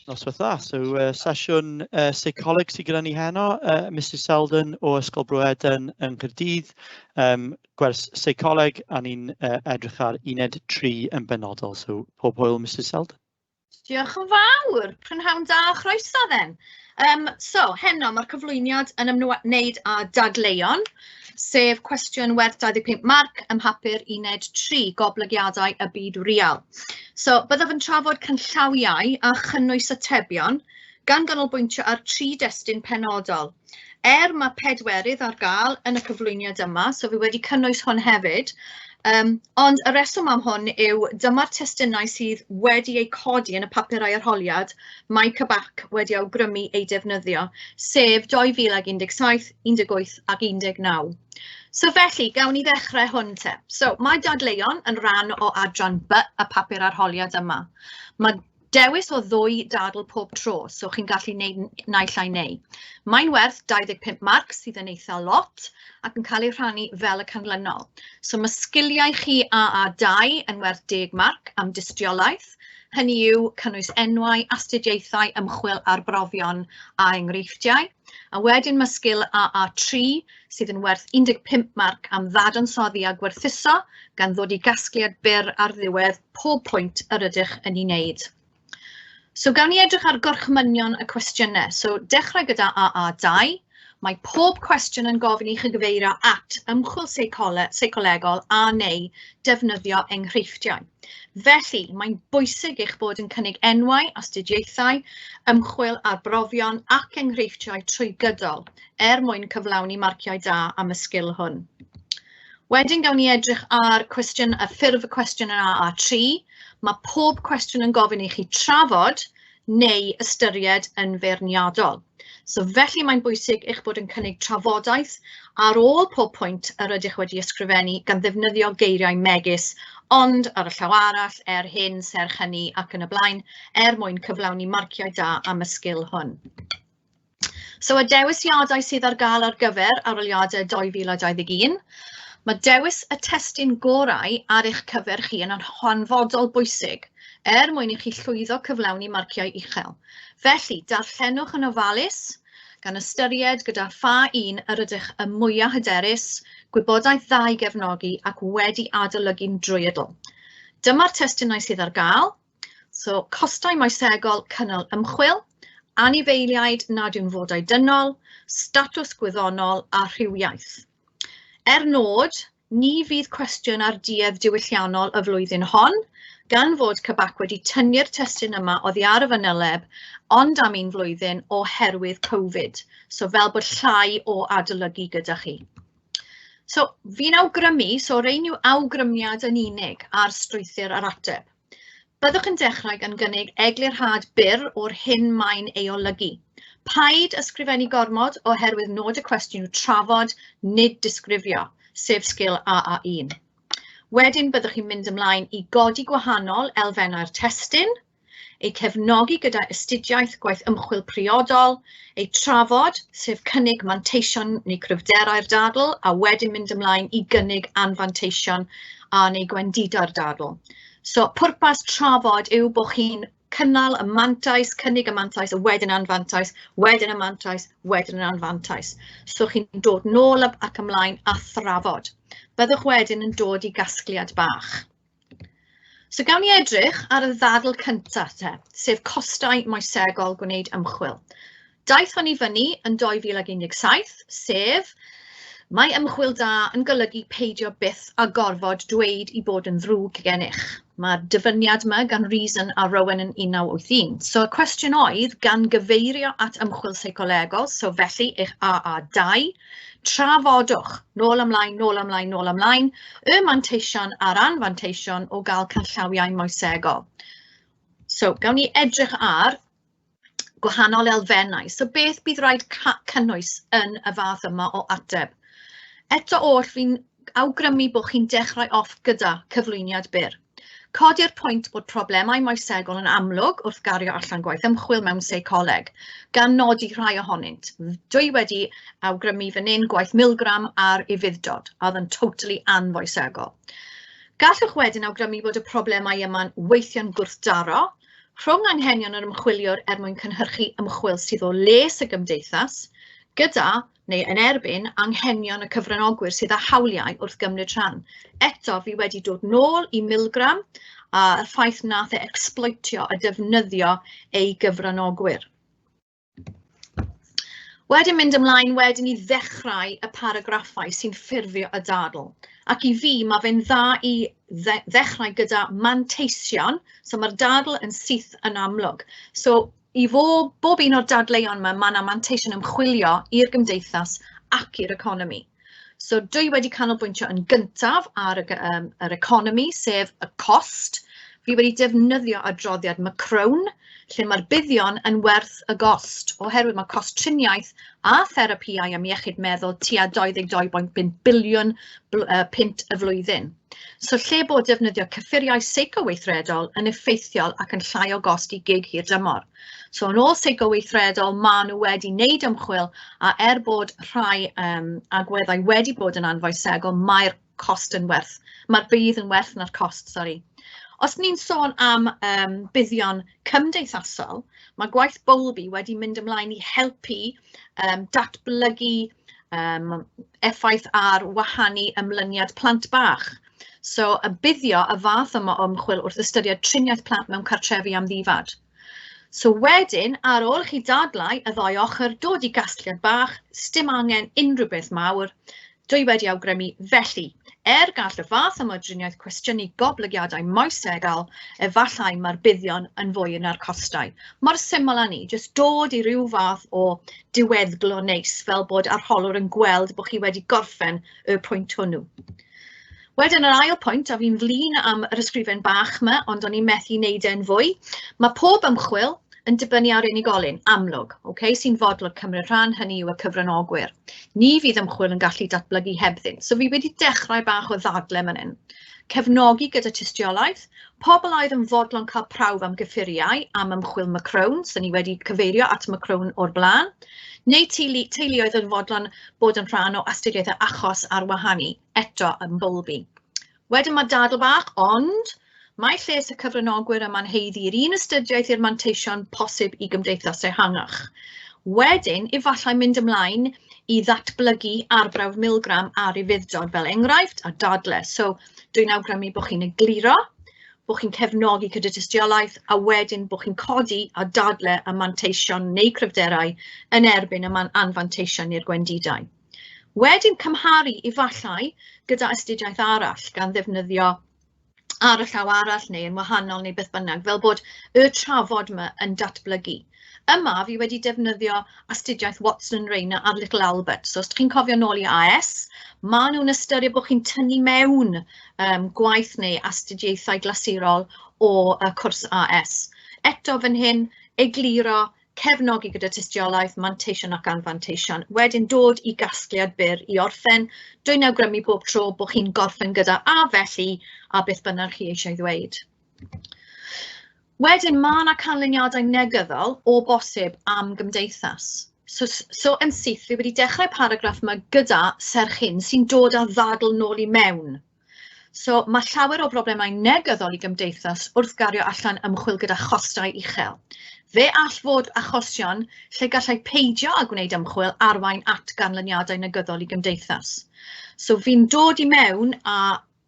Noswaith dda. So, sesiwn seicoleg sydd gyda ni heno, Mrs Selden o Ysgol Bro Eden yng Nghaerdydd, gwers seicoleg, a ni'n edrych ar uned 3 yn benodol. So, pob hwyl, Mrs Selden. Diolch yn fawr. Prynhawn da, chroeso then. So, heno mae'r cyflwyniad yn ymwneud â dadleuon, sef cwestiwn werth 25 marc ym mhapur uned 3, goblygiadau y byd real. So, byddaf yn trafod canllawiau a chynnwys atebion, gan ganolbwyntio ar 3 destun penodol. Er mae pedwerydd ar gael yn y cyflwyniad yma, so fi wedi cynnwys hwn hefyd, ond y reswm am hwn yw dyma'r testunau sydd wedi eu codi yn y papurau arholiad mae CBAC wedi awgrymu eu defnyddio, sef 2017, 18 ac 19. So felly, gawn ni ddechrau hwn te. So mae dadleuon yn rhan o adran B y papur arholiad yma. Mae dewis o ddwy dadl pob tro, so chi'n gallu neud naill ai neu. Mae'n werth 25 marc, sydd yn eitha lot, ac yn cael ei rhannu fel y canlynol. So mae sgiliau chi AA2 yn werth 10 marc am dystiolaeth, hynny yw cynnwys enwau, astudiaethau, ymchwil, arbrofion a enghreifftiau. A wedyn mae sgil AA3 sydd yn werth 15 marc am ddadansoddi a gwerthuso, gan ddod i gasgliad byr ar ddiwedd pob pwynt yr ydych yn ei wneud. So gawn ni edrych ar gorchmynion y cwestiynau. So dechrau gyda AA2. Mae pob cwestiwn yn gofyn i chi gyfeirio at ymchwil seicolegol a neu defnyddio enghreifftiau. Felly, mae'n bwysig eich bod yn cynnig enwau, astudiaethau, ymchwil, arbrofion ac enghreifftiau trwy gydol er mwyn cyflawni marciau da am y sgil hwn. Wedyn gawn ni edrych ar cwestiwn, y ffurf y cwestiwn yn AA3. Mae pob cwestiwn yn gofyn i chi trafod neu ystyried yn feirniadol. So felly mae'n bwysig eich bod yn cynnig trafodaeth ar ôl pob pwynt yr ydych wedi ysgrifennu gan ddefnyddio geiriau megis ond ar y llaw arall, er hyn, serch hynny ac yn y blaen, er mwyn cyflawni marciau da am y sgil hwn. So y dewisiadau sydd ar gael ar gyfer arholiadau 2021, mae dewis y testun gorau ar eich cyfer chi yn hanfodol bwysig er mwyn i chi llwyddo cyflawni marciau uchel. Felly, darllenwch yn ofalus, gan ystyried gyda pha un yr ydych y mwyaf hyderus, gwybodaeth dda i gefnogi ac wedi adolygu'n drwyadl. Dyma'r testunau sydd ar gael. So, costau moesegol cynnal ymchwil, anifeiliaid nad yw'n fodau dynol, statws gwyddonol a rhywiaeth. Er nod, ni fydd cwestiwn ar duedd diwylliannol y flwyddyn hon, gan fod CBAC wedi tynnu'r testun yma oddi ar y fanyleb ond am un flwyddyn oherwydd Covid, so fel bod llai o adolygu gyda chi. So, fi'n awgrymu, so rhein yw awgrymiad yn unig ar strwythur yr ateb. Byddwch yn dechrau gan gynnig eglurhad byr o'r hyn mae'n ei olygu. Paid ysgrifennu gormod oherwydd nod y cwestiwn yw trafod, nid disgrifio, sef sgil AA1. Wedyn byddwch chi'n mynd ymlaen i godi gwahanol elfennau'r testun, eu cefnogi gyda astudiaeth gwaith ymchwil priodol, eu trafod, sef cynnig manteision neu cryfderau'r dadl, a wedyn mynd ymlaen i gynnig anfanteision a neu gwendidau'r dadl. So pwrpas trafod yw bod chi'n cynnal y mantais, cynnig y mantais, a wedyn anfantais, wedyn y mantais, wedyn yr anfantais. So chi'n dod nôl ac ymlaen a thrafod. Byddwch wedyn yn dod i gasgliad bach. So gawn ni edrych ar y ddadl cyntaf te, sef costau moesegol gwneud ymchwil. Daeth hon i fyny yn 2017, sef mae ymchwil da yn golygu peidio byth â gorfod dweud i bod yn ddrwg gennych. Mae'r dyfyniad yma gan Reason a Rowan yn 1981. So y cwestiwn oedd, gan gyfeirio at ymchwil seicolegol, so felly eich AA2, trafodwch, nôl ymlaen, nôl ymlaen, nôl ymlaen, y manteision a'r anfanteision o gael canllawiau moesegol. So, gawn ni edrych ar gwahanol elfennau. So beth bydd rhaid cynnwys yn y fath yma o ateb? Eto oll, fi'n awgrymu bod chi'n dechrau off gyda cyflwyniad byr. Codi'r pwynt bod problemau moesegol yn amlwg wrth gario allan gwaith ymchwil mewn seicoleg, gan nodi rhai ohonynt. Dwi wedi awgrymu fan hyn gwaith Milgram ar ufudd-dod, a oedd yn totally anfoesegol. Gallwch wedyn awgrymu bod y problemau yma'n weithio'n gwrthdaro. Rhwng anghenion yr ymchwiliwr er mwyn cynhyrchu ymchwil sydd o les y gymdeithas, gyda neu yn erbyn anghenion y cyfranogwyr sydd â hawliau wrth gymryd rhan. Eto, fi wedi dod nôl i Milgram a'r ffaith nath e ecsbloetio a defnyddio ei gyfranogwyr. Wedyn mynd ymlaen wedyn i ddechrau y paragraffau sy'n ffurfio y dadl. Ac i fi, mae fe'n dda i ddechrau gyda manteision, so mae'r dadl yn syth yn amlwg. So i bob un o'r dadleuon yma, mae yna manteision ymchwilio i'r gymdeithas ac i'r economi. So dwi wedi canolbwyntio yn gyntaf ar yr economi, sef y cost. Fi wedi defnyddio adroddiad McCrone, lle mae'r buddion yn werth y gost, oherwydd mae cost triniaeth a therapïau am iechyd meddwl tua 22.5 biliwn punt y flwyddyn. So lle bod defnyddio cyffuriau seicoweithredol yn effeithiol ac yn llai o gost i gig hir dymor. So yn ôl seicoweithredol, maen nhw wedi wneud ymchwil, a er bod rhai agweddau wedi bod yn anfoesegol, mae'r cost yn werth, mae'r budd yn werth na'r cost, sori. Os ni'n sôn am buddion cymdeithasol, mae gwaith Bowlby wedi mynd ymlaen i helpu datblygu effaith ar wahanu ymlyniad plant bach. So y buddio y fath yma o ymchwil wrth ystyried triniaeth plant mewn cartrefi amddifad. So wedyn, ar ôl chi dadlau y ddau ochr, dod i gasgliad bach, sdim angen unrhyw beth mawr, dwi wedi awgrymu felly, er gall y fath yma o driniaeth cwestiynu goblygiadau moesegol, efallai mae'r buddion yn fwy na'r costau. Mor syml â ni, jyst dod i ryw fath o diweddglo neis, fel bod arholwr yn gweld bod chi wedi gorffen y pwynt hwnnw. Wedyn yr ail pwynt, a fi'n flin am yr ysgrifen bach yma, ond o'n i'n methu wneud e'n fwy, mae pob ymchwil yn dibynnu ar unigolyn, amlwg, okay, sy'n fodlon cymryd rhan, hynny yw y cyfranogwyr. Ni fydd ymchwil yn gallu datblygu hebddyn. So fi wedi dechrau bach o ddadle man hyn. Cefnogi gyda tystiolaeth, pobl oedd yn fodlon cael prawf am gyffuriau am ymchwil McCrone, so ni wedi cyfeirio at McCrone o'r blaen, neu teuluoedd yn fodlon bod yn rhan o astudiaethau achos ar wahanu, eto yn Bowlby. Wedyn mae dadl bach, ond mae lles y cyfranogwyr yma'n haeddu i'r un astudiaeth i'r manteision posib i gymdeithas ehangach. Wedyn, efallai mynd ymlaen i ddatblygu arbrawf Milgram ar ufudd-dod fel enghraifft a dadle. So, dwi'n awgrymu bod chi'n egluro, bod chi'n cefnogi gyda tystiolaeth, a wedyn bod chi'n codi a dadle y manteision neu cryfderau yn erbyn y anfanteision neu'r gwendidau. Wedyn cymharu efallai gyda astudiaeth arall gan ddefnyddio ar y llaw arall neu yn wahanol neu beth bynnag, fel bod y trafod yma yn datblygu. Yma fi wedi defnyddio astudiaeth Watson and Rayner ar Little Albert. So os chi'n cofio nôl i AS, maen nhw'n ystyried bod chi'n tynnu mewn gwaith neu astudiaethau glasurol o cwrs AS. Eto fan hyn, egluro, cefnogi gyda tystiolaeth, manteision ac anfanteision. Wedyn dod i gasgliad byr i orffen. Dwi'n awgrymu bob tro bod chi'n gorffen gyda a felly a beth bynnag chi eisiau ddweud. Wedyn mae yna canlyniadau negyddol o bosib am gymdeithas. So yn syth, fi wedi dechrau paragraff yma gyda serch hyn sy'n dod â ddadl nôl i mewn. So mae llawer o broblemau negyddol i gymdeithas wrth gario allan ymchwil gyda chostau uchel. Fe all fod achosion lle gallai peidio â gwneud ymchwil arwain at ganlyniadau negyddol i gymdeithas. So fi'n dod i mewn â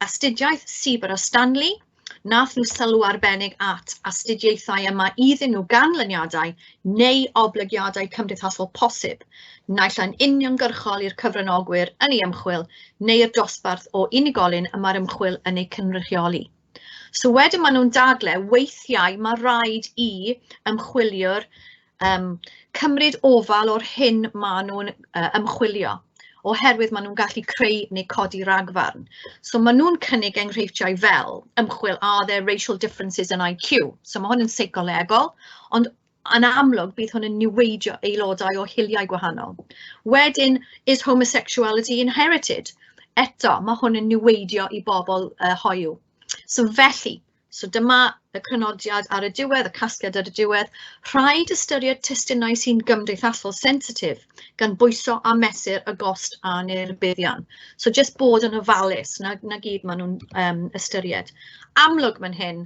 astudiaeth Sieber a Stanley, nath nhw sylw arbennig at astudiaethau yma iddyn nhw ganlyniadau neu oblygiadau cymdeithasol posib, naill ai'n uniongyrchol i'r cyfranogwyr yn ei ymchwil neu'r dosbarth o unigolyn y mae'r ymchwil yn ei cynrychioli. So wedyn maen nhw'n dadle, weithiau mae rhaid i ymchwiliwr cymryd ofal o'r hyn maen nhw'n ymchwilio, oherwydd maen nhw'n gallu creu neu codi ragfarn. So maen nhw'n cynnig enghreifftiau fel ymchwil are there racial differences in IQ? So mae hwn yn seicolegol, ond yn amlwg bydd hwn yn niweidio aelodau o hiliau gwahanol. Wedyn, is homosexuality inherited? Eto, mae hwn yn niweidio i bobl hoyw. So felly, so dyma y crynodiad ar y diwedd, y casgliad ar y diwedd, rhaid ystyried testunau sy'n gymdeithasol sensitif gan bwyso a mesur y gost a neu'r buddion. So just bod yn ofalus, na gyd maen nhw'n ystyried. Amlwg man hyn,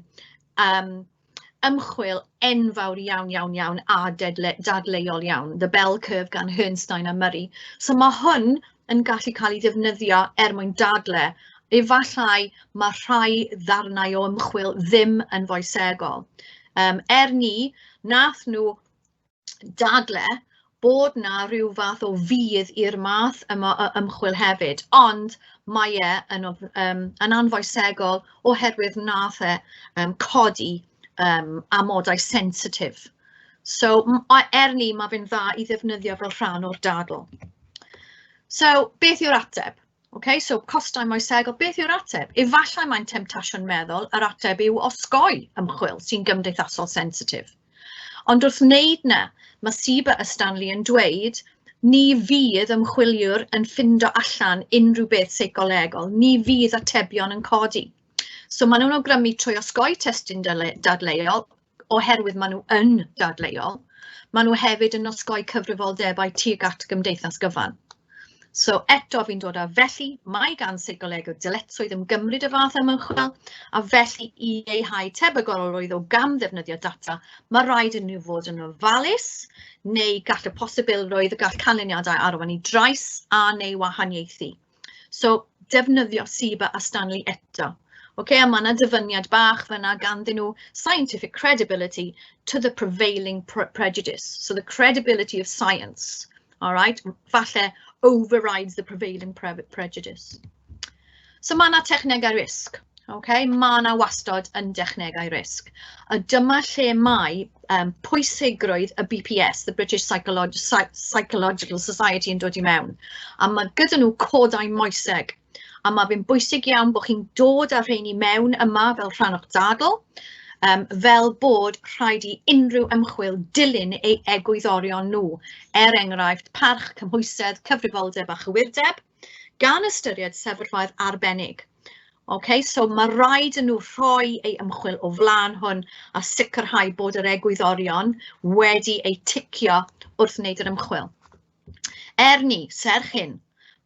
Ymchwil enfawr iawn, iawn, iawn a dadleuol iawn, The Bell Curve gan Herrnstein a Murray. So mae hwn yn gallu cael ei ddefnyddio er mwyn dadle. Efallai mae rhai ddarnau o ymchwil ddim yn foesegol. Er ni, nath nhw dadle bod na rhyw fath o fudd i'r math yma o ymchwil hefyd, ond mae e yn anfoesegol oherwydd nath e codi amodau sensitif. So, er ni, mae fe'n dda i ddefnyddio fel rhan o'r dadl. So, beth yw'r ateb? Okay, so costau moesegol, beth yw'r ateb? Efallai mae'n temtasiwn meddwl, yr ateb yw osgoi ymchwil sy'n gymdeithasol sensitif. Ond wrth wneud 'na, mae Sieber a Stanley yn dweud, ni fydd ymchwiliwr yn ffindo allan unrhyw beth seicolegol, ni fydd atebion yn codi. So maen nhw'n awgrymu trwy osgoi testun dadleuol, oherwydd maen nhw yn dadleuol, maen nhw hefyd yn osgoi cyfrifoldebau tuag at gymdeithas gyfan. So eto fi'n dod â felly, mae gan seicolegwyr dyletswydd ymgymryd y fath ymchwil, a felly i leihau tebygolrwydd o gam ddefnyddio data, mae rhaid i nhw fod yn ofalus, neu gall y posibilrwydd y gall canlyniadau arwain i drais a neu wahaniaethu. So defnyddio Sieber a Stanley eto. Okay, a mae yna dyfyniad bach fyna ganddyn nhw, scientific credibility to the prevailing prejudice. So the credibility of science, all right, falle overrides the prevailing prejudice. So mae yna technegau risg. Okay? Mae yna wastod yn dechnegau risg. A dyma lle mae pwysigrwydd y BPS, the British Psychological Society, yn dod i mewn. A mae gyda nhw codau moeseg. A mae fe'n bwysig iawn bod chi'n dod â rheini mewn yma fel rhan o'ch dadl, fel bod rhaid i unrhyw ymchwil dilyn ei egwyddorion nhw, er enghraifft parch, cymhwysedd, cyfrifoldeb a chywirdeb, gan ystyried sefyllfaoedd arbennig. Okay, so mae rhaid i nhw rhoi ei ymchwil o flaen hwn a sicrhau bod yr egwyddorion wedi eu ticio wrth wneud yr ymchwil. Er ni, serch hyn,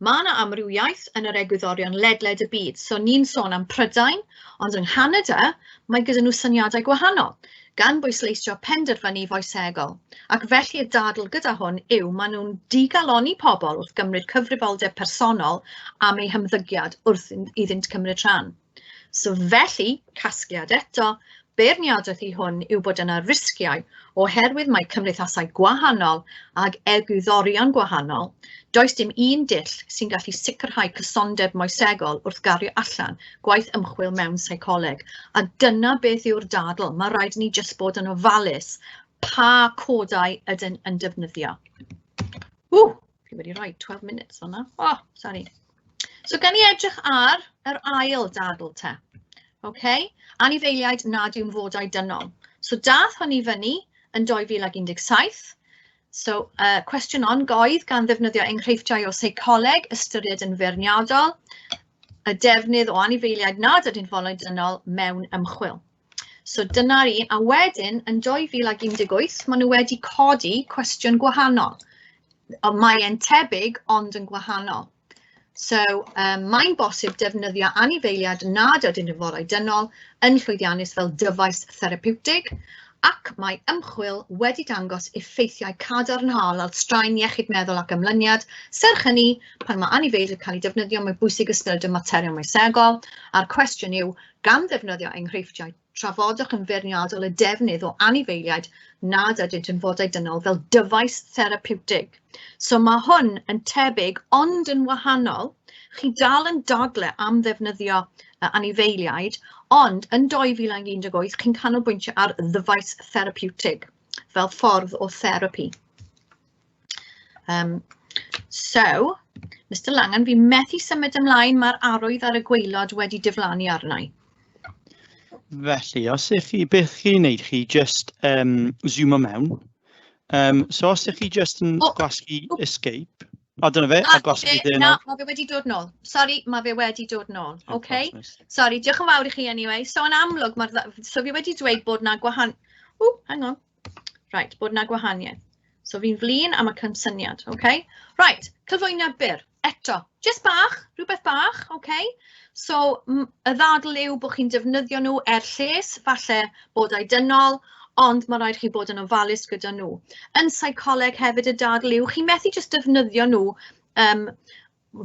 mae yna amrywiaeth yn yr egwyddorion ledled y byd. So ni'n sôn am Prydain, ond yng Nghanada mae gyda nhw syniadau gwahanol, gan bwysleisio penderfynu foesegol. Ac felly y dadl gyda hwn yw maen nhw'n digalonni pobl wrth gymryd cyfrifoldeb personol am eu hymddygiad wrth iddynt cymryd rhan. So felly, casgliad eto, beirniadaeth i hwn yw bod yna risgiau oherwydd mae cymdeithasau gwahanol ag egwyddorion gwahanol, does dim un dull sy'n gallu sicrhau cysondeb moesegol wrth gario allan gwaith ymchwil mewn seicoleg. A dyna beth yw'r dadl, mae rhaid i ni jyst bod yn ofalus pa codau ydyn yn defnyddio. Ww, fi wedi rhoi 12 minutes o'na. Oh, sorry. So gan i edrych ar yr ail dadl te. Okay? Anifeiliaid nad yw'n fodau dynol. So dath hwn i fyny yn 2017. So, cwestiwn on goedd gan ddefnyddio enghreifftiau o seicoleg ystyried yn feirniadol y defnydd o anifeiliaid nad ydyn fodau dynol mewn ymchwil. So dyna'r un, a wedyn yn 2018 maen nhw wedi codi cwestiwn gwahanol. Mae e'n tebyg ond yn gwahanol. So mae'n bosib defnyddio anifeiliaid nad ydyn nhw'n fodau dynol yn llwyddiannus fel dyfais therapiwtig, ac mae ymchwil wedi dangos effeithiau cadarnhaol ar straen iechyd meddwl ac ymlyniad. Serch hynny, pan mae anifeiliaid yn cael eu defnyddio, mae'n bwysig ystyried y materion moesegol, a'r cwestiwn yw, gan ddefnyddio enghreifftiau, trafodwch yn feirniadol y defnydd o anifeiliaid nad ydynt yn fodau dynol fel dyfais therapiwtig. So mae hwn yn tebyg ond yn wahanol. Chi dal yn dadle am ddefnyddio anifeiliaid, ond yn 2018 chi'n canolbwyntio ar ddyfais therapiwtig fel ffordd o therapi. So, Mr Langan, fi methu symud ymlaen, mae'r arwydd ar y gwaelod wedi diflannu arna i. Felly, os ych chi, beth chi'n neud chi, just zoomo mewn. So os ych chi just yn gwasgu escape, o dyna fe, a gwasgu fe. Na, mae fe wedi dod nôl. Sorry, mae fe wedi dod nôl. Okay. Sorry, diolch yn fawr i chi anyway. So yn amlwg, so fi wedi dweud bod na gwahan... Ww, hang on. Right, bod na gwahaniaeth. So fi'n flin am y cynsyniad, okay? Right, cyflwyniad byr. Eto, jyst bach, rhywbeth bach, okay? So, y ddadl yw bod chi'n defnyddio nhw er lles, falle bodau dynol, ond mae rhaid chi bod yn ofalus gyda nhw. Yn seicoleg hefyd y dadl yw, chi methu jyst defnyddio nhw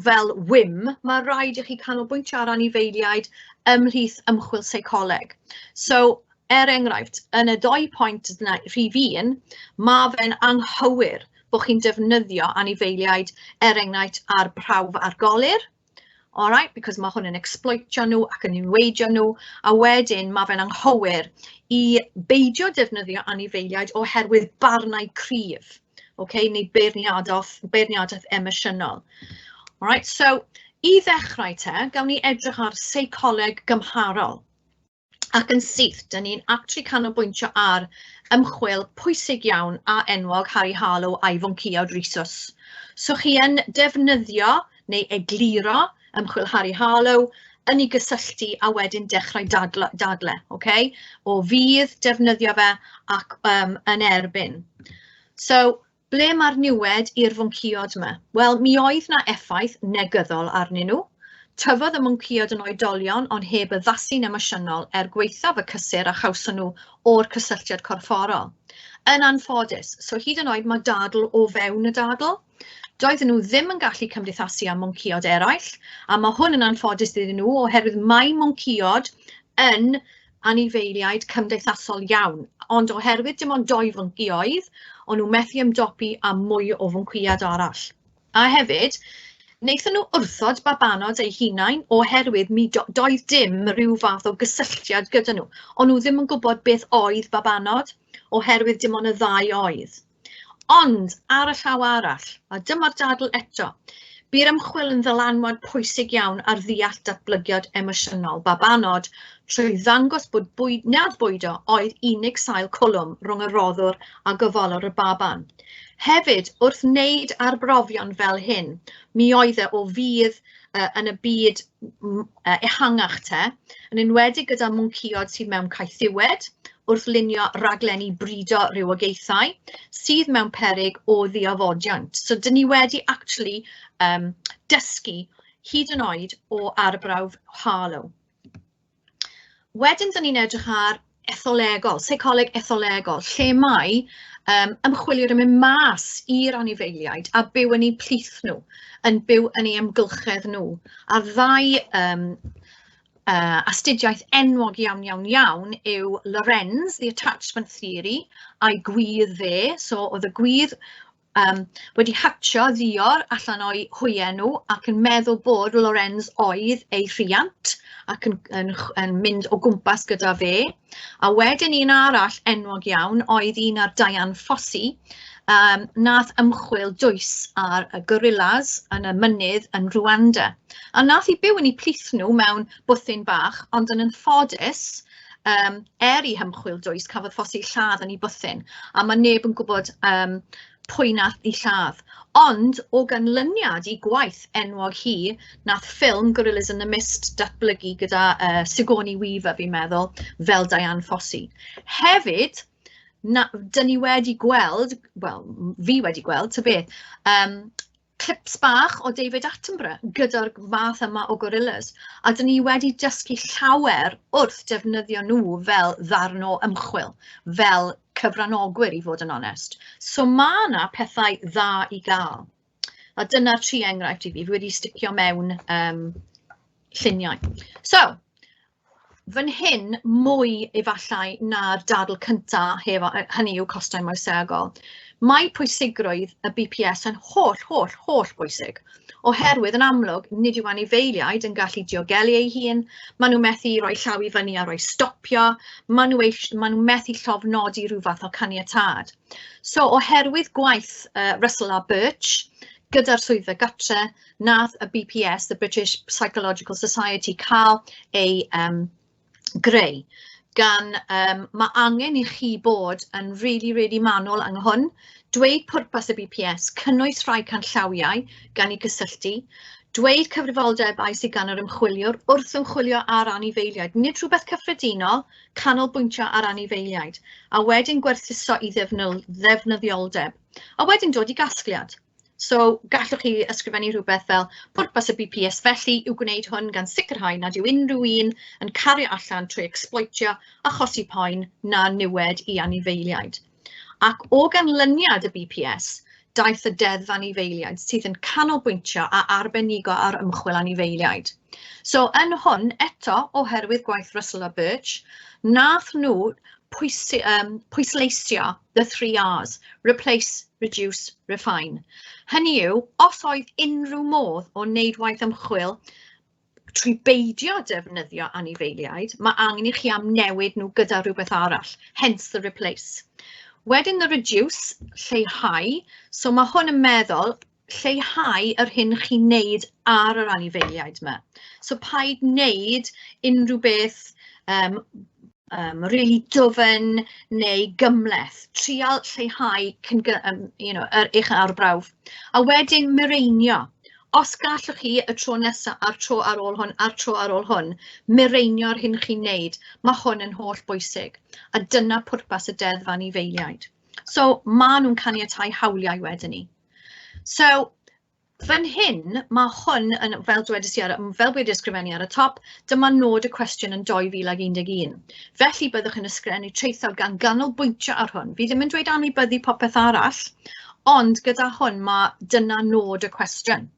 fel whim, mae rhaid i chi canolbwyntio ar anifeiliaid ymhlith ymchwil seicoleg. So, er enghraifft, yn y doi pwynt yna, rhif 1, mae fe'n anghywir bod chi'n defnyddio anifeiliaid, er enghraifft, ar prawf ar golur, all right, because mae hwn yn exploitio nhw ac yn niweidio nhw, a wedyn mae fe'n anghywir i beidio defnyddio anifeiliaid oherwydd barnau cryf, okay, neu beirniadaeth emosiynol. All right, so i ddechrau te, gawn ni edrych ar seicoleg gymharol. Ac yn syth, dyn ni'n actually canolbwyntio ar ymchwil pwysig iawn a enwog Harry Harlow a'i fwncïod rhesus. So chi yn defnyddio neu egluro ymchwil Harry Harlow yn ei gysylltu a wedyn dechrau dadle, okay? O fudd defnyddio fe ac yn erbyn. So, ble mae'r niwed i'r fwncïod yma? Wel, mi oedd na effaith negyddol arnyn nhw. Tyfodd y mwncïod yn oedolion, ond heb addasu'n emosiynol er gwaethaf y cysur a chawson nhw o'r cysylltiad corfforol. Yn anffodus, so hyd yn oed mae dadl o fewn y dadl. Doedden nhw ddim yn gallu cymdeithasu â mwncïod eraill, a mae hwn yn anffodus iddyn nhw oherwydd mae mwncïod yn anifeiliaid cymdeithasol iawn, ond oherwydd dim ond doi fwnci oedd, o'n nhw methu ymdopi â mwy o fwncïad arall. A hefyd, wnaethon nhw wrthod babanod eu hunain oherwydd mi doedd dim rhyw fath o gysylltiad gyda nhw. O'n nhw ddim yn gwybod beth oedd babanod oherwydd dim ond y ddau oedd. Ond ar y llaw arall, a dyma'r dadl eto, bu'r ymchwil yn ddylanwad pwysig iawn ar ddeall datblygiad emosiynol babanod trwy ddangos bod nad bwydo oedd unig sail cwlwm rhwng y roddwr a gofalwr y baban. Hefyd, wrth wneud arbrofion fel hyn, mi oedd e o fudd yn y byd ehangach te, yn enwedig gyda mwncïod sydd mewn caethiwed, wrth lunio raglenni brido rhywogaethau sydd mewn peryg o ddiofodiant. So, dyn ni wedi actually dysgu hyd yn oed o arbrawf Harlow. Wedyn, dyn ni'n edrych ar etholegol, seicoleg etholegol, lle mae ymchwilwyr yn mynd mas i'r anifeiliaid a byw yn eu plith nhw, yn byw yn eu amgylchedd nhw. A'r ddau astudiaeth enwog iawn, iawn, iawn yw Lorenz, The Attachment Theory, a'i gwydd fe. So oedd y gwydd wedi hatio ddior allan o'i hwyau nhw ac yn meddwl bod Lorenz oedd ei rhiant ac yn mynd o gwmpas gyda fe. A wedyn un arall enwog iawn oedd un ar Diane Fossey, nath ymchwil dwys ar y gorillas yn y mynydd yn Rwanda. A nath i byw yn eu plith nhw mewn bwthyn bach, ond yn anffodus, er i hymchwil dwys, cafodd Fossey lladd yn ei bwthyn, a mae neb yn gwybod pwy nath ei lladd. Ond o ganlyniad i gwaith enwog hi, nath ffilm Gorillas in the Mist datblygu gyda Sigourney Weaver, fi'n meddwl, fel Diane Fossey. Hefyd, dyn ni wedi gweld, wel, fi wedi gweld, ta beth, clips bach o David Attenborough gyda'r math yma o gorillas. A dyn ni wedi dysgu llawer wrth defnyddio nhw fel ddarn o ymchwil, fel cyfranogwyr i fod yn onest. So mae yna pethau dda i gael. A dyna'r tri enghraifft i fi, fi wedi sticio mewn lluniau. So, fan hyn mwy efallai na'r dadl cynta, hefo, hynny yw costau moesegol. Mae pwysigrwydd y BPS yn holl, holl, holl bwysig, oherwydd yn amlwg nid yw anifeiliaid yn gallu diogelu eu hun, maen nhw methu rhoi llaw i fyny a rhoi stopio, maen nhw methu llofnodi rhyw fath o caniatâd. So oherwydd gwaith Russell a Birch gyda'r swyddfa gartre, nath y BPS, the British Psychological Society, cael ei greu. Gan mae angen i chi bod yn really, really manwl yng hwn, dweud pwrpas y BPS, cynnwys rhai canllawiau gan ei gysylltu, dweud cyfrifoldebau sydd gan yr ymchwiliwr wrth ymchwilio ar anifeiliaid, nid rhywbeth cyffredinol, canolbwyntio ar anifeiliaid, a wedyn gwerthuso i ddefnyddioldeb, a wedyn dod i gasgliad. So gallwch chi ysgrifennu rhywbeth fel pwrpas y BPS felly yw gwneud hwn gan sicrhau nad yw unrhyw un yn cario allan trwy ecsbloetio, achosi poen na niwed i anifeiliaid. Ac o ganlyniad y BPS, daeth y Deddf Anifeiliaid sydd yn canolbwyntio a arbenigo ar ymchwil anifeiliaid. So yn hwn, eto, oherwydd gwaith Russell a Birch, nath nhw pwysleisio the three R's, replace, reduce, refine. Hynny yw, os oedd unrhyw modd o wneud waith ymchwil trwy beidio defnyddio anifeiliaid, mae angen i chi amnewid nhw gyda rhywbeth arall, hence the replace. Wedyn the reduce, lleihau, so mae hwn yn meddwl lleihau yr hyn chi'n neud ar yr anifeiliaid yma. So paid wneud unrhyw beth really dwfn neu gymhleth. Trial lleihau eich arbrawf. A wedyn mireinio. Os gallwch chi y tro nesaf a'r tro ar ôl hwn a'r tro ar ôl hwn, mireinio'r hyn chi'n neud, mae hwn yn holl bwysig. A dyna pwrpas y Deddf Anifeiliaid. So maen nhw'n caniatáu hawliau wedyn ni. So fan hyn, mae hwn yn, fel dwedais i, fel wedi ysgrifennu ar y top, dyma nod y cwestiwn yn 2011. Felly byddwch yn ysgrifennu traethawd gan ganolbwyntio ar hwn. Fi ddim yn dweud anwybyddu popeth arall, ond gyda hwn mae dyna nod y cwestiwn.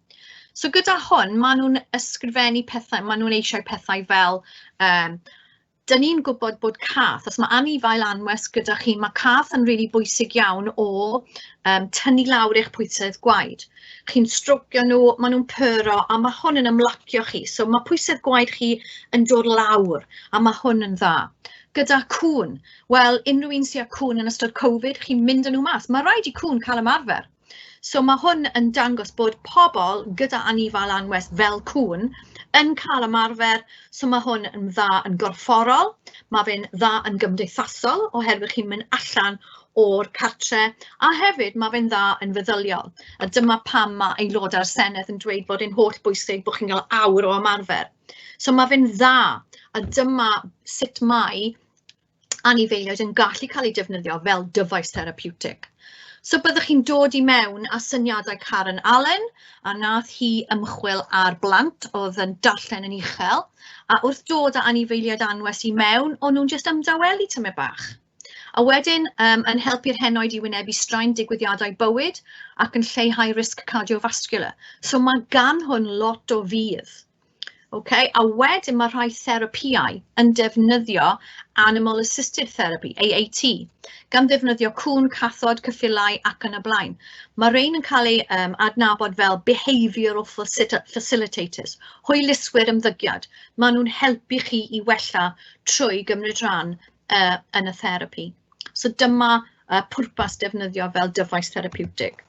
So gyda hwn, maen nhw'n ysgrifennu pethau, maen nhw'n eisiau pethau fel dyn ni'n gwybod bod cath, os mae anifail anwes gyda chi, mae cath yn rili bwysig iawn o tynnu lawr eich pwysedd gwaed. Chi'n strocio nhw, maen nhw'n pyro, a mae hwn yn ymlacio chi. So mae pwysedd gwaed chi yn dod lawr, a mae hwn yn dda. Gyda cŵn, wel, unrhyw un sydd â cŵn yn ystod Covid, chi'n mynd â nhw mas. Mae rhaid i cŵn cael ymarfer. So mae hwn yn dangos bod pobl gyda anifail anwes fel cŵn yn cael ymarfer, so mae hwn yn dda yn gorfforol, mae fe'n dda yn gymdeithasol oherwydd chi'n mynd allan o'r cartre, a hefyd mae fe'n dda yn feddyliol. A dyma pam mae aelodau'r Senedd yn dweud bod e'n holl bwysig bod chi'n cael awr o ymarfer. So mae fe'n dda, a dyma sut mae anifeiliaid yn gallu cael eu defnyddio fel dyfais therapiwtig. So byddwch chi'n dod i mewn â syniadau Karen Allen, a nath hi ymchwil ar blant oedd yn darllen yn uchel, a wrth dod â anifeiliaid anwes i mewn, o'n nhw'n jyst ymdawelu tymed bach. A wedyn yn helpu'r henoed i wynebu straen digwyddiadau bywyd ac yn lleihau risg cardiovascular. So mae gan hwn lot o fudd. Okay, a wedyn mae rhai therapïau yn defnyddio Animal Assisted Therapy, AAT, gan ddefnyddio cŵn, cathod, ceffylau ac yn y blaen. Mae rhain yn cael eu adnabod fel behavioural facilitators, hwyluswyr ymddygiad. Maen nhw'n helpu chi i wella trwy gymryd rhan yn y therapi. So dyma pwrpas defnyddio fel dyfais therapiwtig.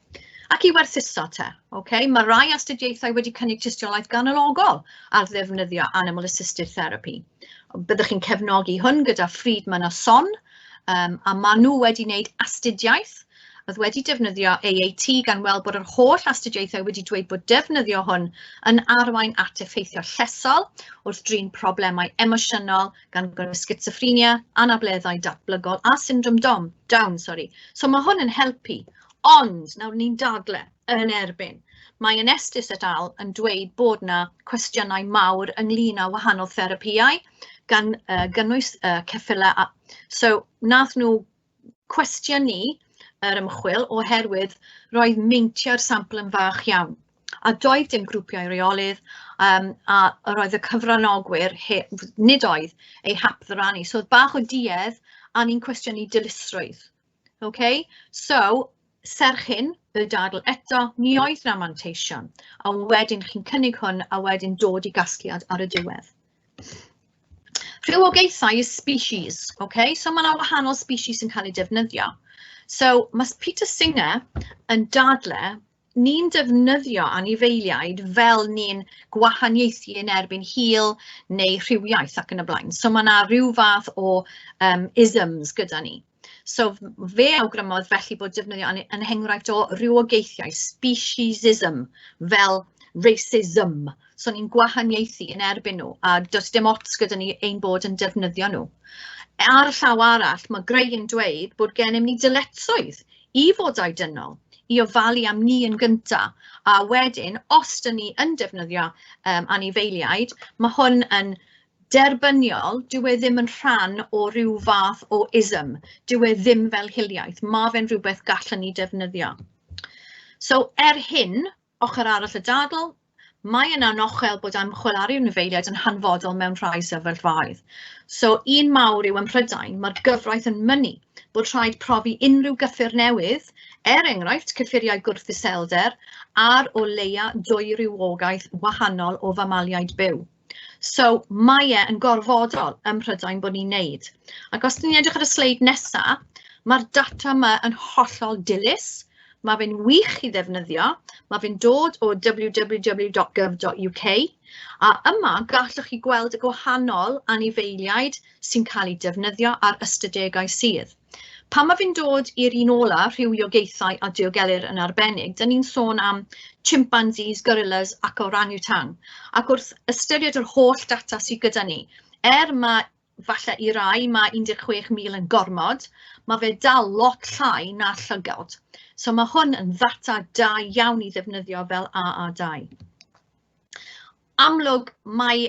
Ac i werthuso te, okay? Mae rai astudiaethau wedi cynnig tystiolaeth ganologol ar ddefnyddio Animal Assisted Therapy. Byddwch chi'n cefnogi hwn gyda Friedman a Son, a maen nhw wedi wneud astudiaeth oedd wedi defnyddio AAT gan weld bod yr holl astudiaethau wedi dweud bod defnyddio hwn yn arwain at effeithio llesol wrth drin problemau emosiynol gan gynnwys sgitsoffrenia, anableddau datblygol a syndrom Down. Sorry. So mae hwn yn helpu, ond nawr ni'n dadle yn erbyn. Mae Anestis et al yn dweud bod na cwestiynau mawr ynglyn â wahanol therapïau gan gynnwys ceffylau. So nath nhw cwestiynu yr ymchwil oherwydd roedd meintiau'r sampl yn fach iawn. A doedd dim grwpiau reolydd, a roedd y cyfranogwyr, nid oedd eu hapddyrannu. So oedd bach o duedd, a ni'n cwestiynu dilysrwydd. Okay? So, serch hyn, y dadl eto, ni oedd na manteision. A wedyn chi'n cynnig hwn, a wedyn dod i gasgliad ar y diwedd. Rhywogaethau is species, okay? So mae yna wahanol species yn cael eu defnyddio. So mae Peter Singer yn dadle ni'n defnyddio anifeiliaid fel ni'n gwahaniaethu yn erbyn hil neu rhywiaeth ac yn y blaen. So mae yna rhyw fath o isms gyda ni. So fe awgrymodd felly bod defnyddio yn enghraifft o rhywogaethiau, speciesism, fel racism. So ni'n gwahaniaethu yn erbyn nhw, a does dim ots gyda ni ein bod yn defnyddio nhw. Ar y llaw arall, mae Gray yn dweud bod gennym ni dyletswydd i fodau dynol, i ofalu am ni yn gynta, a wedyn, os 'dyn ni yn defnyddio anifeiliaid, mae hwn yn derbyniol, dyw e ddim yn rhan o ryw fath o ism, dyw e ddim fel hiliaeth, mae fe'n rhywbeth gallwn ni defnyddio. So, er hyn, ochr arall y dadl, mae yna anochel bod ymchwil ar anifeiliaid yn hanfodol mewn rhai sefyllfaoedd. So, un mawr yw ym Mhrydain, mae'r gyfraith yn mynnu bod rhaid profi unrhyw gyffur newydd, er enghraifft cyffuriau gwrth-iselder, ar o leia dwy rywogaeth wahanol o famaliaid byw. So, mae e yn gorfodol ym Mhrydain bod ni'n neud. Ac os ni'n edrych ar y sleid nesaf, mae'r data yma yn hollol dilys, mae fe'n wych i ddefnyddio, mae fe'n dod o www.gov.uk, a yma gallwch chi gweld y gwahanol anifeiliaid sy'n cael eu defnyddio a'r ystadegau sydd. Pan mae fi'n dod i'r un ola, rhywiogaethau a diogelir yn arbennig, dyn ni'n sôn am chimpanzees, gorillas ac orangutang. Ac wrth ystyried yr holl data sydd gyda ni, er mae falle i rai mae 16,000 yn gormod, mae fe dal lot llai na llygod. So mae hwn yn ddata da iawn i ddefnyddio fel AA2. Amlwg, mae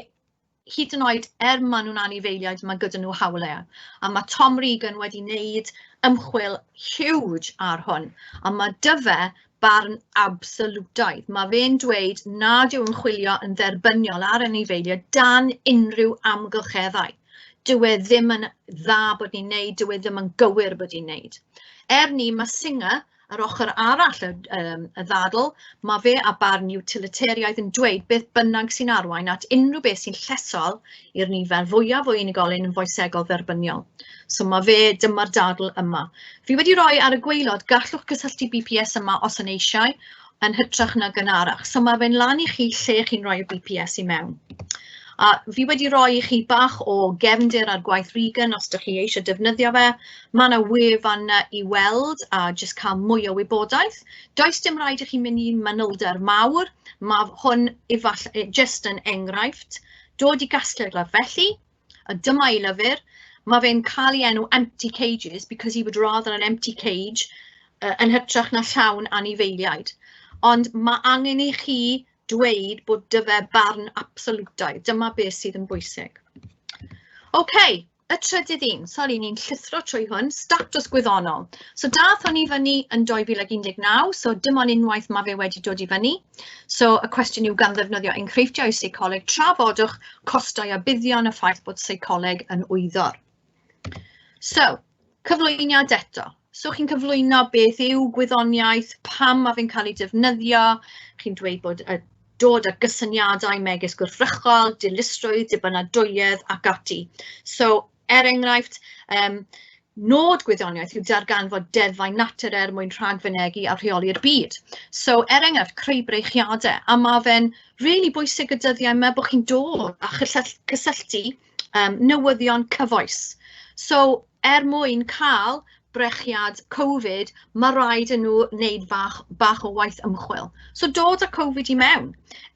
hyd yn oed er maen nhw'n anifeiliaid, mae gyda nhw hawliau. A mae Tom Regan wedi wneud ymchwil huge ar hwn, a mae 'da fe barn absolwtaidd. Mae fe'n dweud nad yw ymchwilio yn dderbyniol ar anifeiliaid dan unrhyw amgylcheddau. Dyw e ddim yn dda bod ni'n neud, dyw e ddim yn gywir bod ni'n neud. Er ni, mae Singer ar ochr arall y ddadl, mae fe a barn utilitariaidd yn dweud beth bynnag sy'n arwain at unrhyw beth sy'n llesol i'r nifer fwyaf o unigolyn yn foesegol dderbyniol. So mae fe, dyma'r dadl yma. Fi wedi rhoi ar y gwaelod, gallwch gysylltu BPS yma os yn eisiau, yn hytrach na gynharach. So mae fe'n lan i chi lle chi'n rhoi y BPS i mewn. A fi wedi rhoi i chi bach o gefndir ar gwaith Regan os ydych chi eisiau defnyddio fe. Mae yna wefan i weld a jyst cael mwy o wybodaeth. Does dim rhaid i chi mynd i manylder mawr. Mae hwn efallai jyst yn enghraifft. Dod i gasgliad felly, a dyma ei lyfr. Mae fe'n cael ei enw Empty Cages because he would rather an empty cage yn hytrach na llawn anifeiliaid. Ond mae angen i chi dweud bod 'da fe barn absolwtaidd. Dyma beth sydd yn bwysig. OK, y trydydd un. Sori, ni'n llithro trwy hwn. Statws gwyddonol. So dath hwn i fyny yn 2019, so dim ond unwaith mae fe wedi dod i fyny. So y cwestiwn yw gan ddefnyddio enghreifftiau seicoleg, trafodwch costau a buddion y ffaith bod seicoleg yn wyddor. So, cyflwyniad eto. So chi'n cyflwyno beth yw gwyddoniaeth, pam mae fe'n cael ei defnyddio, chi'n dweud bod dod â gysyniadau megis gwrthrychol, dilysrwydd, dibynadwyedd ac ati. So, er enghraifft, nod gwyddoniaeth yw darganfod deddfau natur er mwyn rhagfynegi a rheoli'r byd. So, er enghraifft, creu breichiadau, a mae fe'n really bwysig y dyddiau yma bod chi'n dod a cysylltu newyddion cyfoes. So, er mwyn cael brechiad Covid, mae rhaid i nhw wneud bach o waith ymchwil. So dod â Covid i mewn.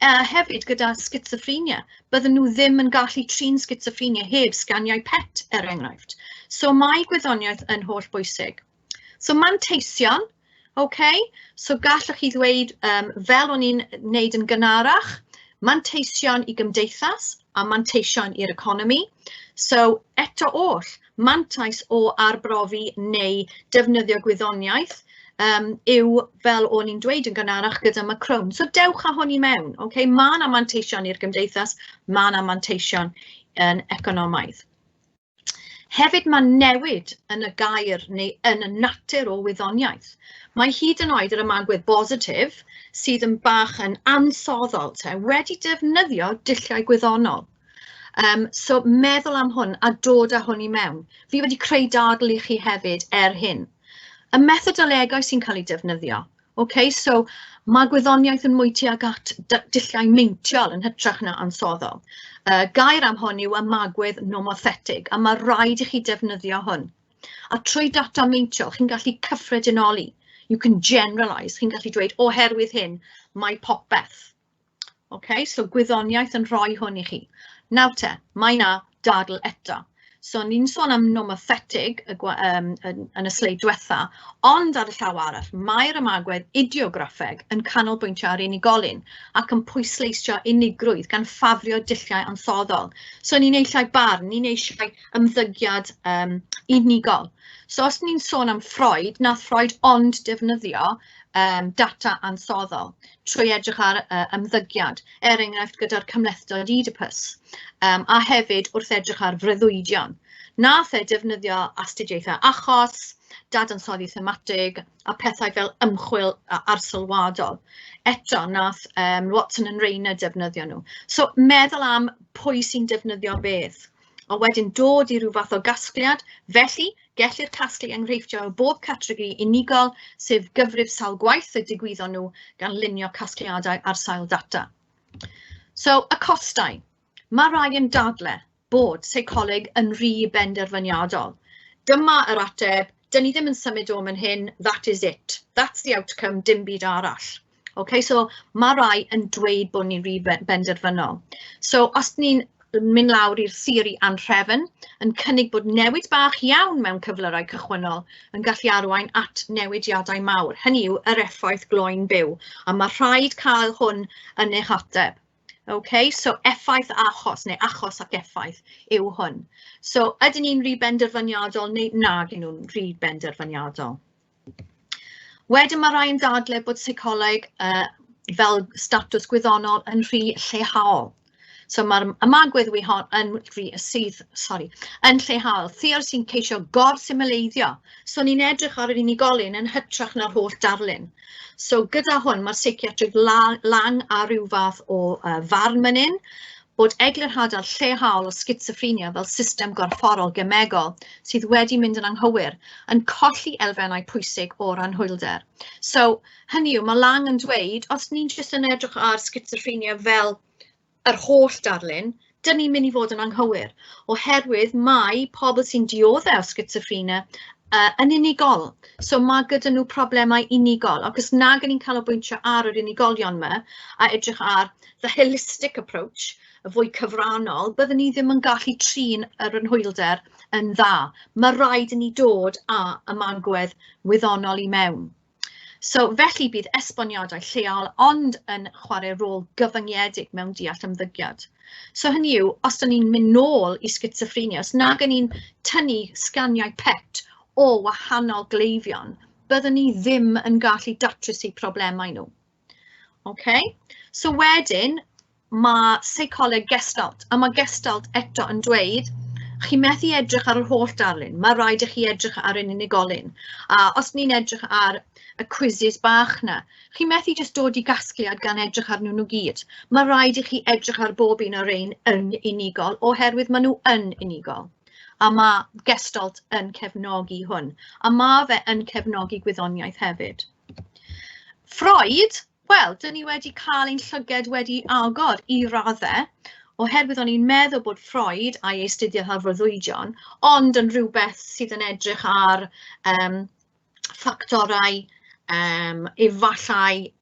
Hefyd gyda schizophrenia, bydden nhw ddim yn gallu trin schizophrenia heb sganiau PET, er enghraifft. So mae gwyddoniaeth yn holl bwysig. So manteision, okay? So gallwch chi ddweud, fel o'n i'n wneud yn gynharach, manteision i gymdeithas a manteision i'r economi. So eto oll, mantais o arbrofi neu defnyddio gwyddoniaeth yw, fel o'n i'n dweud yn gynharach gyda Macron. So dewch â hwn i mewn, okay? Mae yna manteision i'r gymdeithas, mae yna manteision yn economaidd. Hefyd mae newid yn y gair neu yn y natur o wyddoniaeth. Mae hyd yn oed yr ymagwedd bositif sydd yn bach yn ansoddol te, wedi defnyddio dulliau gwyddonol. So meddwl am hwn a dod â hwn i mewn. Fi wedi creu dadl i chi hefyd er hyn. Y methodolegau sy'n cael eu defnyddio. Okay, so mae gwyddoniaeth yn mwy tuag at dulliau meintiol yn hytrach na ansoddol. Gair am hwn yw ymagwedd nomothetig, a mae rhaid i chi defnyddio hwn. A trwy data meintiol, chi'n gallu cyffredinoli. You can generalise, chi'n gallu dweud, oherwydd hyn, mae popeth. Okay, so gwyddoniaeth yn rhoi hwn i chi. Nawr te, mae 'na dadl eto. So ni'n sôn am nomothetig yn y sleid diwetha, ond ar y llaw arall, mae'r ymagwedd idiograffeg yn canolbwyntio ar unigolyn ac yn pwysleisio unigrwydd gan ffafrio dulliau ansoddol. So ni'n eisiau barn, ni'n eisiau ymddygiad unigol. So os ni'n sôn am Freud, nath Freud ond defnyddio data ansoddol trwy edrych ar ymddygiad, er enghraifft gyda'r cymhlethdod Oedipus, a hefyd wrth edrych ar freuddwydion. Nath e defnyddio astudiaethau achos, dadansoddi thematig a pethau fel ymchwil arsylwadol. Eto, nath Watson and Rayner defnyddio nhw. So meddwl am pwy sy'n defnyddio beth, a wedyn dod i ryw fath o gasgliad. Felly, gellir casglu enghreifftiau o bob categori unigol, sef gyfrif sawl gwaith y digwyddon nhw gan lunio casgliadau ar sail data. So, y costau. Mae rai yn dadle bod seicoleg yn rhy benderfyniadol. Dyma yr ateb, dyn ni ddim yn symud o man hyn, that is it. That's the outcome, dim byd arall. Okay, so mae rai yn dweud bod ni'n rhy benderfynol. So, os ni'n mynd lawr i'r theori anhrefn, yn cynnig bod newid bach iawn mewn cyflyrau cychwynnol yn gallu arwain at newidiadau mawr. Hynny yw, yr effaith gloen byw. A mae rhaid cael hwn yn eich ateb. Okay, so effaith achos, neu achos ac effaith yw hwn. So, ydyn ni'n rhy benderfyniadol neu nag ydyn nhw'n rhy benderfyniadol? Wedyn mae rhai yn dadlau bod seicoleg fel statws gwyddonol yn rhy llehaol. So mae'r ymagwedd hon yn rhy sydd, sorry, yn llehaol. Theori sy'n ceisio gorsymleiddio. So ni'n edrych ar yr unigolyn yn hytrach na'r holl darlun. So gyda hwn mae'r seiciatrydd Lang a rhyw fath o farn man hyn, bod eglurhad ar llehaol o sgitsoffrenia fel system gorfforol gemegol sydd wedi mynd yn anghywir yn colli elfennau pwysig o'r anhwylder. So hynny yw, mae Lang yn dweud, os ni'n jyst yn edrych ar sgitsoffrenia fel yr holl darlun, dyn ni'n mynd i fod yn anghywir, oherwydd mae pobl sy'n dioddef o sgitsoffrenia yn unigol. So mae gyda nhw problemau unigol, ac os nag ni'n canolbwyntio ar yr unigolion yma a edrych ar the holistic approach, y fwy cyfrannol, byddwn ni ddim yn gallu trin yr anhwylder yn dda. Mae rhaid i ni dod â ymagwedd wyddonol i mewn. So felly bydd esboniadau lleol ond yn chwarae rôl gyfyngedig mewn deall ymddygiad. So hynny yw, os da ni'n mynd nôl i sgitsoffrenia, os nag ni'n tynnu sganiau PET o wahanol gleifion, byddwn ni ddim yn gallu datrys eu problemau nhw. Okay? So wedyn, mae seicoleg Gestalt, a mae Gestalt eto yn dweud, chi methu edrych ar yr holl darlun, mae rhaid i chi edrych ar un unigolyn. A os ni'n edrych ar y quizzes bach na, chi methu jyst dod i gasgliad gan edrych arnyn nhw gyd. Mae rhaid i chi edrych ar bob un o'r ein yn unigol, oherwydd maen nhw yn unigol. A mae Gestalt yn cefnogi hwn. A mae fe yn cefnogi gwyddoniaeth hefyd. Freud, wel, dyn ni wedi cael ein llyged wedi agor i raddau, oherwydd o'n i'n meddwl bod Freud a'i astudiaeth ar freuddwydion, ond yn rhywbeth sydd yn edrych ar ffactorau efallai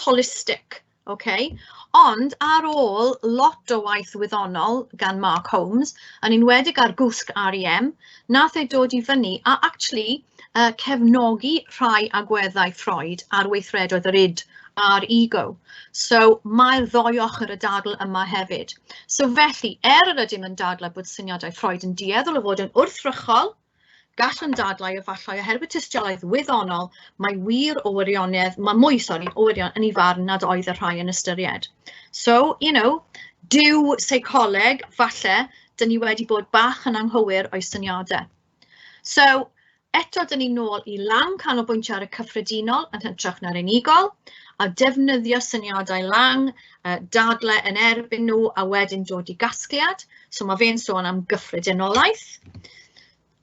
holistic, okay? Ond ar ôl lot o waith wyddonol gan Mark Holmes, yn enwedig ar gwsg REM, nath e dod i fyny a actually cefnogi rhai agweddau Freud ar weithredoedd yr id a'r ego. So mae'r ddou ochr y dadl yma hefyd. So felly, er yr ydym yn dadlau bod syniadau Freud yn dueddol o fod yn wrthrychol, gallwn dadlau efallai oherwydd tystiolaeth wyddonol, mae wir o wirionedd, mae mwy, sorry, o wirionedd yn ei farn nad oedd y rhai yn ystyried. So, you know, dyw seicoleg, falle, dyn ni wedi bod bach yn anghywir o'i syniadau. So, eto dyn ni nôl i Lang canolbwyntio ar y cyffredinol yn hytrach na'r unigol, a defnyddio syniadau Lang, dadle yn erbyn nhw, a wedyn dod i gasgliad. So mae fe'n sôn am gyffredinolaeth.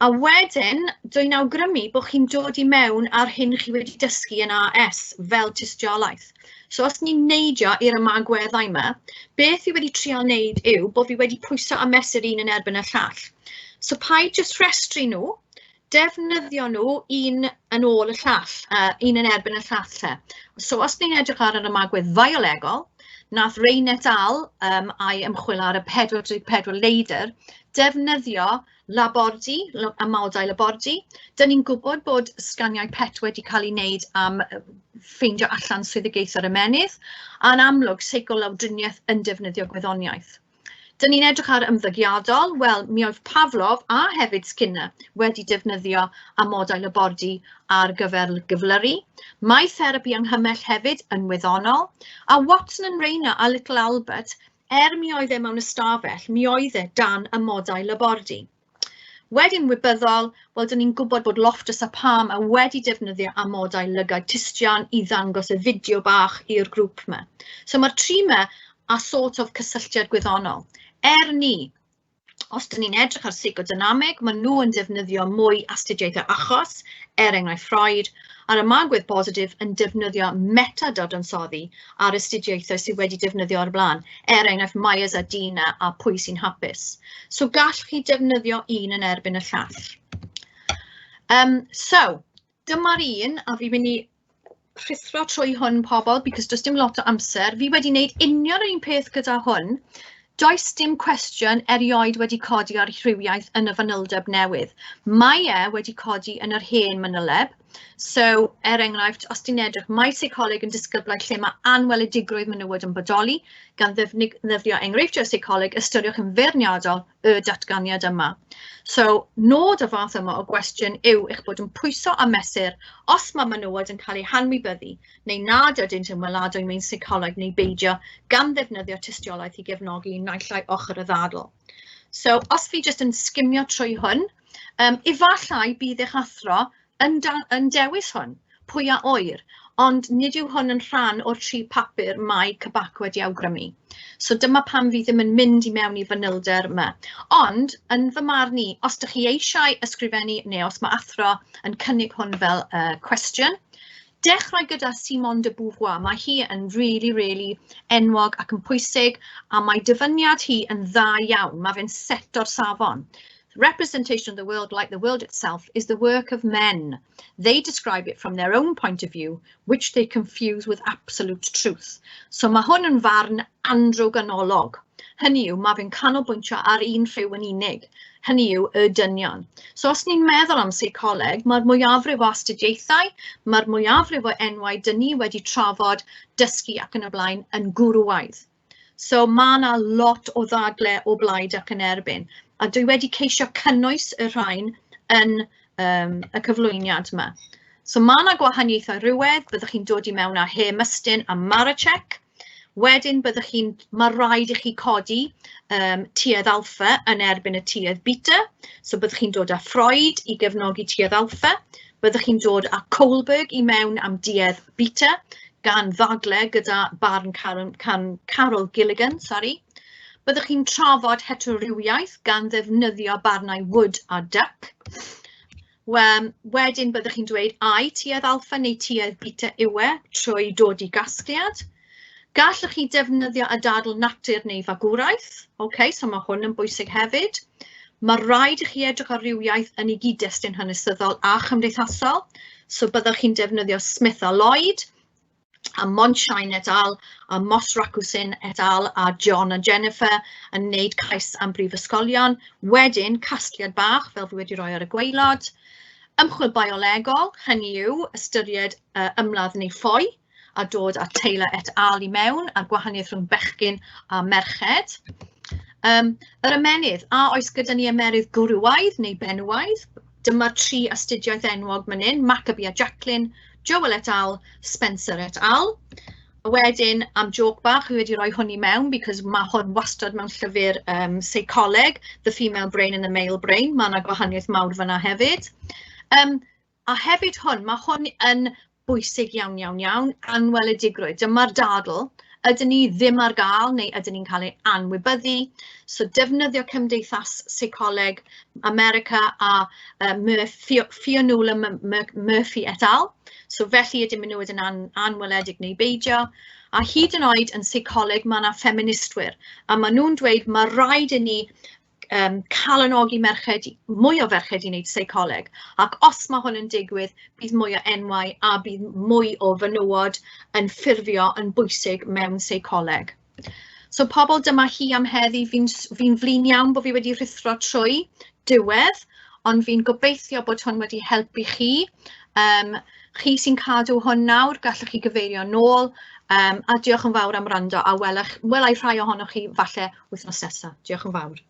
A wedyn, dwi'n awgrymu bod chi'n dod i mewn ar hyn chi wedi dysgu yn AS fel tystiolaeth. So os ni'n neidio i'r ymagweddau yma, beth fi wedi trial wneud yw bod fi wedi pwyso a mesur un yn erbyn y llall. So paid jyst rhestru nhw, defnyddio nhw un yn ôl y llall, un yn erbyn y llall. Lle. So os ni'n edrych ar yr ymagwedd fiolegol, Nath Rain et al, a'i ymchwil ar y 44 leidr, defnyddio labordy, amodau labordy. Dyn ni'n gwybod bod sganiau PET wedi cael ei wneud am ffeindio allan swyddogaethau'r ymennydd, a'n amlwg seicolawdriniaeth yn defnyddio gwyddoniaeth. Dyn ni'n edrych ar ymddygiadol, wel, mi oedd Pavlov a hefyd Skinner wedi defnyddio amodau labordy ar gyfer gyflyru. Mae therapi anghymell hefyd yn wyddonol, a Watson and Rayner a Little Albert, mi oedd e mewn ystafell, mi oedd e dan amodau labordy. Wedyn wybyddol, wel, dyn ni'n gwybod bod Loftus a Palmer wedi defnyddio amodau lygaid tystion i ddangos y fideo bach i'r grŵp yma. So mae'r tri yma a sort of cysylltiad gwyddonol. Er ni, os dyn ni'n edrych ar seicodynameg, maen nhw yn defnyddio mwy astudiaethau achos, er enghraifft Freud, a'r ymagwedd bositif yn defnyddio meta-dadansoddi ar astudiaethau sydd wedi defnyddio o'r blaen, er enghraifft Myers a Dina a pwy sy'n hapus. So gall chi defnyddio un yn erbyn y llall. So, dyma'r un, a fi'n mynd i rhuthro trwy hwn pobl, because does dim lot o amser. Fi wedi wneud union yr un peth gyda hwn. Does dim cwestiwn erioed wedi codi ar rhywiaeth yn y fanyleb newydd. Mae e wedi codi yn yr hen manyleb. So, er enghraifft, os ti'n edrych, mae seicoleg yn disgyblaeth lle mae anweledigrwydd menywod yn bodoli, gan ddefnyddio enghreifftiau seicoleg, ystyriwch yn feirniadol y datganiad yma. So, nod y fath yma o gwestiwn yw eich bod yn pwyso a mesur os mae menywod yn cael eu hanwybyddu neu nad ydynt yn weladwy mewn seicoleg neu beidio, gan ddefnyddio tystiolaeth i gefnogi naill ai ochr y ddadl. So, os fi jyst yn sgimio trwy hwn, efallai bydd eich athro yn dewis hwn, pwy a ŵyr, ond nid yw hwn yn rhan o'r tri papur mae CBAC wedi awgrymu. So dyma pam fi ddim yn mynd i mewn i fanylder yma. Ond, yn fy marn i, os ydych chi eisiau ysgrifennu, neu os mae athro yn cynnig hwn fel cwestiwn, dechrau gyda Simone de Beauvoir. Mae hi yn really, really enwog ac yn pwysig, a mae dyfyniad hi yn dda iawn. Mae fe'n seto'r safon. Representation of the world, like the world itself, is the work of men. They describe it from their own point of view, which they confuse with absolute truth. So mae hwn yn farn androganolog. Hynny yw, mae fe'n canolbwyntio ar un rhyw yn unig. Hynny yw, y dynion. So os ni'n meddwl am seicoleg, mae'r mwyafrif o astudiaethau, mae'r mwyafrif o enwau dyn ni wedi trafod, dysgu ac yn y blaen yn gwrywaidd. So mae yna lot o ddadle o blaid ac yn erbyn. A dwi wedi ceisio cynnwys y rhain yn y cyflwyniad yma. So mae yna gwahaniaethau rhywedd, byddwch chi'n dod i mewn â Hermiston a Maracek. Wedyn byddwch chi'n, mae rhaid i chi codi tuedd alpha yn erbyn y tuedd beta. So byddwch chi'n dod â Freud i gefnogi tuedd alpha. Byddwch chi'n dod â Kohlberg i mewn am duedd beta, gan ddadle gyda barn Carol Gilligan, sorry. Byddwch chi'n trafod heterorywiaeth gan ddefnyddio barnau Wood a Duck. Wedyn byddwch chi'n dweud ai tuedd alpha neu tuedd beta yw e trwy dod i gasgliad. Gallwch chi defnyddio y dadl natur neu fagwraeth. Okay, so mae hwn yn bwysig hefyd. Mae rhaid i chi edrych ar rywiaeth yn ei gyd-destun hanesyddol a chymdeithasol. So byddwch chi'n defnyddio Smith a Lloyd, a Mondschein et al, a Moss Racusin et al, a John a Jennifer yn wneud cais am brifysgolion. Wedyn, casgliad bach, fel fi wedi rhoi ar y gwaelod. Ymchwil biolegol, hynny yw ystyried ymladd neu ffoi, a dod â Taylor et al i mewn, a'r gwahaniaeth rhwng bechgyn a merched. Yr ymennydd, a oes gyda ni ymennydd gwrywaidd neu benywaidd? Dyma'r tri astudiaeth enwog man hyn, Maccoby a Jacklin, Joel et al, Spencer et al. A wedyn, am joke bach, fi wedi rhoi hwn i mewn, because mae hwn wastad mewn llyfr seicoleg, The Female Brain and the Male Brain, mae yna gwahaniaeth mawr fyna hefyd. A hefyd hwn, mae hwn yn bwysig iawn, iawn, iawn, anweledigrwydd. Dyma'r dadl, ydyn ni ddim ar gael neu ydyn ni'n cael ei anwybyddu. So defnyddio Cymdeithas Seicoleg America a Fionnuala Murphy et al. So felly ydyn menywod yn anweledig neu beidio. A hyd yn oed yn seicoleg mae yna ffeministwyr. A maen nhw'n dweud mae rhaid i ni calonogi merched, mwy o ferched i wneud seicoleg. Ac os mae hwn yn digwydd, bydd mwy o enwau a bydd mwy o fenywod yn ffurfio yn bwysig mewn seicoleg. So pobl, dyma hi am heddi. Fi'n fi flin iawn bod fi wedi rhuthro trwy diwedd, ond fi'n gobeithio bod hwn wedi helpu chi. Chi sy'n cadw hwn nawr, gallwch chi gyfeirio nôl. A diolch yn fawr am wrando, a welai rhai ohonoch chi falle wythnos nesaf. Diolch yn fawr.